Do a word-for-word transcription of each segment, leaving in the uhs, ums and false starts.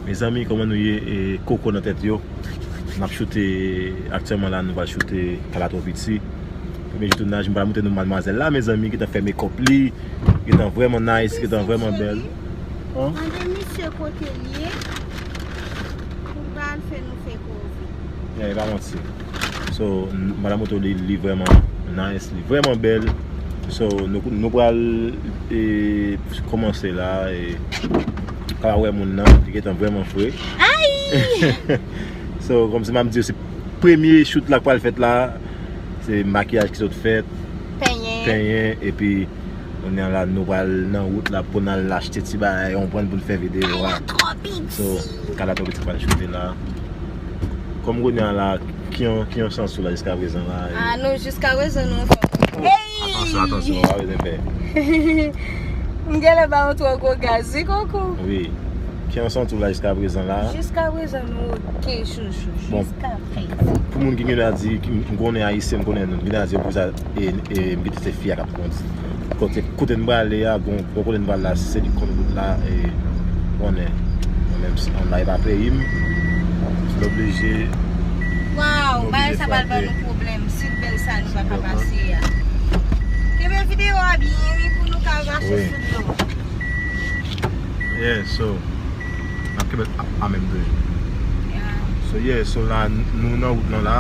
Mezanmi, kòman nou ye? E, koko nan tèt yo. N ap choute, aktyèlman la, nou pral choute Kay la twò piti. Premye jou tounaj, m pral montre nou madmwazèl la, mezanmi, gentan fè makeup li, gentan vrèman nice, gentan vrèman bèl. Mande misye kote l ye, pou l pral fè nou fè koze. Yeah, e pa manti. So, m pral montre w li, li vrèman nice, li vrèman bèl. So, nou, nou pral, e, kòmanse la, e, ka wè moun nan, li gentan vrèman fre. Ay! So, kòmsi m ap di yo, se premye shoot la k pral fèt la, se makiyaj ki sot fèt, penyen, epi kounye a la, nou pral nan wout la pou n al achte ti bagay, yon prann pou n fè videyo a. Kay la twò piti. So, Kay la twò piti pral choute la. Kòm kounye a la, ki yon, ki yon sans ou la jiska prezan la? Ah, nou, jiska prezan, nou fè. Hey! Atansyon, atansyon, pa bezwen pè. M genlè ba w twò gwo gaz, wi, koko. Wi. Ki yon sans ou la jiska prezan la? Jiska prezan, nou oke, chouchou. Bon, jiska prezan. Pou moun ki genlè di, ki, m konnen ayisyen, m konnen nou, genlè di yo pou sa, e, e, m kite se fi a k ap kondi. Kote, kote n prale a, bon, bon, kote n prale la, se li k konn wout la, e, konnen, mwen menm, si anba e pa peyi m, m oblije, waw, bagay sa pral ban nou pwoblèm, sid bèl sa nou pa ka pase a. Kenbe videyo a byen, wi, pou nou ka mache sou dlo. Yeah, so, n ap kenbe a, a menm tou. Yeah. So, yeah, so la, n-, nou nan wout lan la.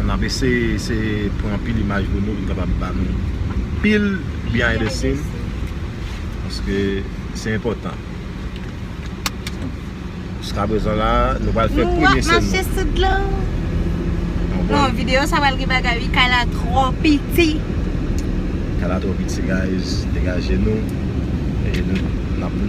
N ap eseye, eseye pran anpil imaj pou nou, pou n kapab ba nou pil behind the scene. Paske se enpòtan. Jiska prezan la, nou pral fè premye sèn nou. Nou ap mache sou dlo. Non, videyo sa pral gen bagay, wi, kay la twò piti. Kay la twò piti, guys. Degaje nou. E nou, n ap,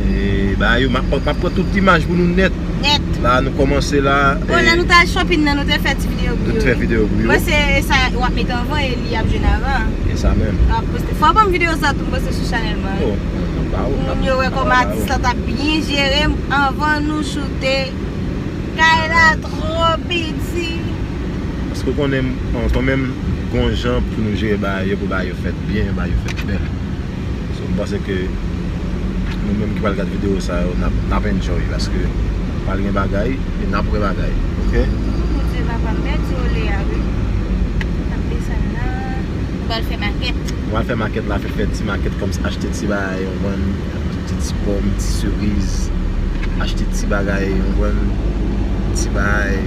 e, ba yo, m ap, m ap pran tout imaj pou nou nèt. Nèt. La, nou kòmanse la. Bon, e lè nou t al shopping nan, nou te fè ti videyo pou yo. Nou te fè videyo pou yo. Mwen se sa w ap met anvan e li ap jwenn avan. E sa menm. N ap poste. Fò w ban m videyo sa tou, m poste sou chanèl mwen. Oh, n ap ba ou, n ap, n ap ba ou. Pou moun yo wè kòman atis la t ap byen jere m anvan nou choute. Kay la twò piti. Paske w konnen, an, kanmenm, gon jan pou nou jere bagay yo, pou bagay yo fèt byen, bagay yo fèt bèl. So, m panse ke nou menm ki pral gad videyo sa yo, n ap, n ap enjoy, paske pral gen bagay, e n ap wè bagay, oke? Bondye papa m, bèl ti ole a, wi. N ap desann la. Nou pral fè makèt. Nou pral fè makèt la, fè, fè ti makèt kòmsi achte ti bagay, yon bann ti, ti pòm, ti seriz, achte ti bagay, yon bann ti bagay,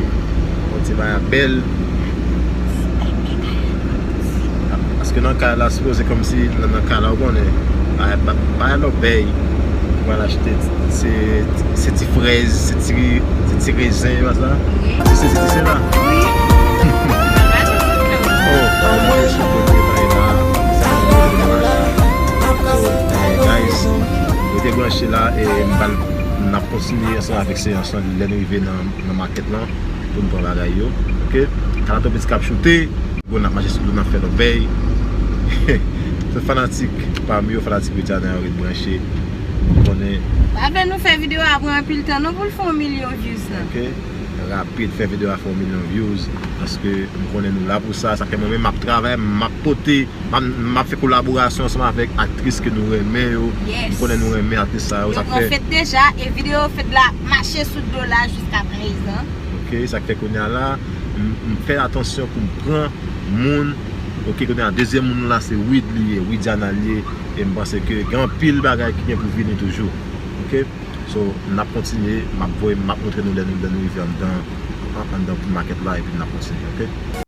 yon ti bagay bèl. Paske nan kay la, sipoze kòmsi nan, nan kay la, ou konnen, bagay, ba-, bagay lòbèy. Ou pral achte, se, se ti frèz, se ti, se ti rezen, yo, sa. Wi. Ti sesi, ti sela. Wi. Oh, anmwey, sa prepare la. Sa prepare la. So, eh, guys, rete branche la, e m pral, n ap kontinye ansanm avèk seyans lan lè nou rive nan, nan makèt lan pou n pran bagay yo. Oke? Kay la twò piti k ap choute. Bon, n ap mache sou dlo, n ap fè lòbèy. Tout fanatik pa m yo, fanatik Widiana yo, ret branche. Konnen. Pa vle nou fè videyo a pran anpil tan non pou l fè yon milyon views lan. Oke? Rapid, fè videyo a fè yon milyon views. Paske m konnen nou la pou sa. Sa fè mwen menm m ap travay, m ap pote, m ap, m ap fè kolaborasyon ansanm avèk aktris ke nou renmen yo. Yes. M konnen nou renmen aktris sa yo. Yo pran fèt deja, e videyo fèt la mache sou dlo la jiska prezan. Oke, sa k fè kounye a la, m, m fè atansyon pou m pran moun. Oke, kounye a, dezyèm moun la, se Wid li ye, Widiana li ye. E m panse ke gen anpil bagay ki gen pou vini toujou. Oke? So, n ap kontinye, m ap voye, m ap montre nou lè nou, lè nou rive anndan, an, anndan makèt la, epi n ap kontinye, oke?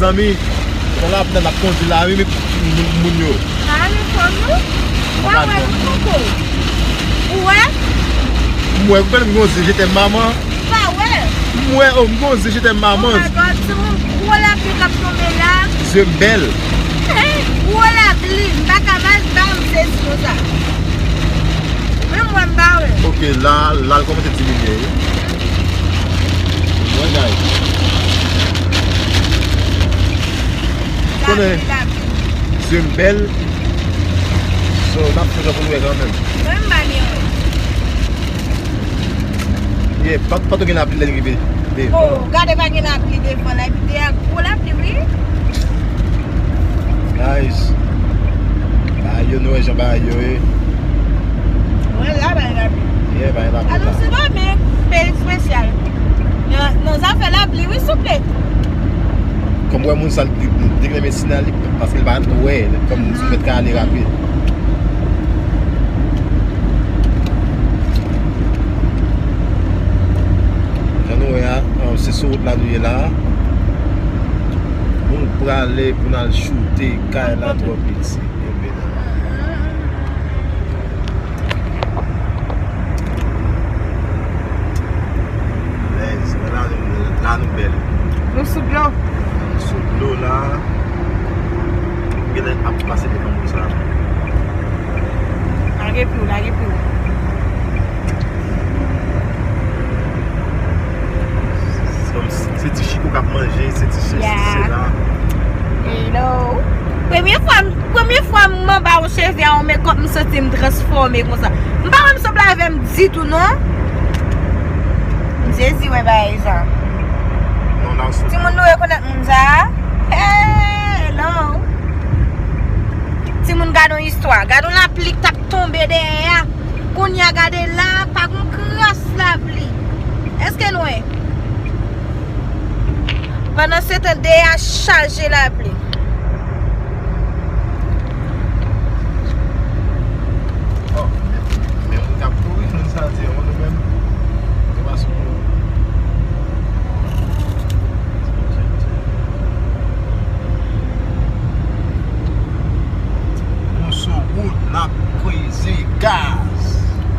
Zanmi, nan lapli la, n ap kondi la, wi, men moun, moun yo. Ah, men fanm nou? Ou pa wè nou poko. Ou wè? M wè, ou konn m gon zye, je t'aime maman. Ou pa wè? M wè, oh, m gon zye, je t'aime maman. Oh my God, timoun, gwo lapli k ap tonbe la. Zye m bèl. Gwo lapli, m pa ka mal, m pa m sezi konsa. Menm mwen, m pa wè. Ok, la, la, l kòmanse diminye, wi. Mwen, guys. Ou konnen, zye m bèl. So, n ap fè jan pou nou wè kanmenm. Mwen, m pa gen wè. Yeah, pa, pa tou gen lapli lè l rive devan. Oh, gade pa gen lapli devan la, epi te a gwo lapli, wi. Guys, bagay yo, nou wè jan bagay yo ye. Mwen la, bagay lapli. Yeah, bagay lapli la. Alò, Sendomeng, peyi espesyal. Nan, nan zafè lapli, wi, souple. Kòm wè moun sa, li, li, li renmen Sina, li, paske li pa wè, kòm sou mèt ka ale rapid. Jan nou wè a, se sou wout la nou ye la. Nou prale pou n al choute, kay la twò piti. Lèz, la nou, la nou bèl. Nou sou dlo. Nou sou dlo la. Genlè ap pase devan nou sa. Lage pye w, lage pye w. Se ti chiko k ap manje, se ti sesi, se la. Hello. Premye fwa, premye fwa m anba yon cheve a yon mekòp, m santi m transfòme konsa. M pa wè m sanble avè m ditou, non. M sezi wè bagay sa. Timoun, nou rekonèt moun sa a? Hello. Timoun, gade yon istwa. Gade yon lapli k t ap tonbe dèyè a. Kounye a gade la, pa gon kras lapli. Èske n wè? Pandansetan, dèyè a chaje lapli. Oh, men, men moun k ap kouri, moun sa di, oh, nou menm, nou pa sou. Nou sou wout, n ap kweze gaz.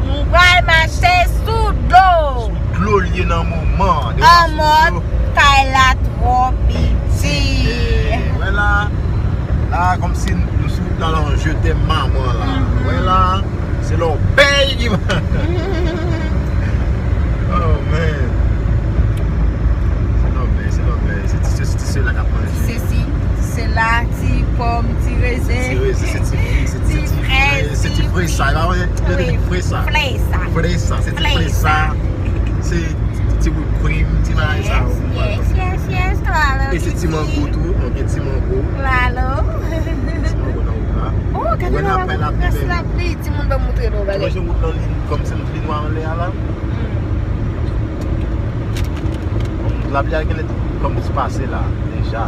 Nou pral mache sou dlo. Sou dlo l ye nan moman. An mòd kay la twò piti. Wè la, la kòmsi nou sou wout la, la, je t'aime maman la. Wè la, se lòbèy ki. Oh, man. Se lòbèy, se lòbèy. Se ti, se ti, se la k ap manje. Se si, se la, ti pòm, ti rezen. Ti rezen, se ti fri, se ti, ti fri, se ti fri sa. Fre sa. Fre sa. Fre sa, se ti fre sa. Se ti whip cream, ti bagay sa yo. Yes, yes, yes. E se ti mango tou, nou gen ti mango. Ti mango nan wout la. Oh, gade la, la, la, la pli. Timoun, ban m montre nou bagay. Mwen, jan wout lan li, kòmsi li nwa anlè a la. Lapli a genlè kòmsi pase la, deja.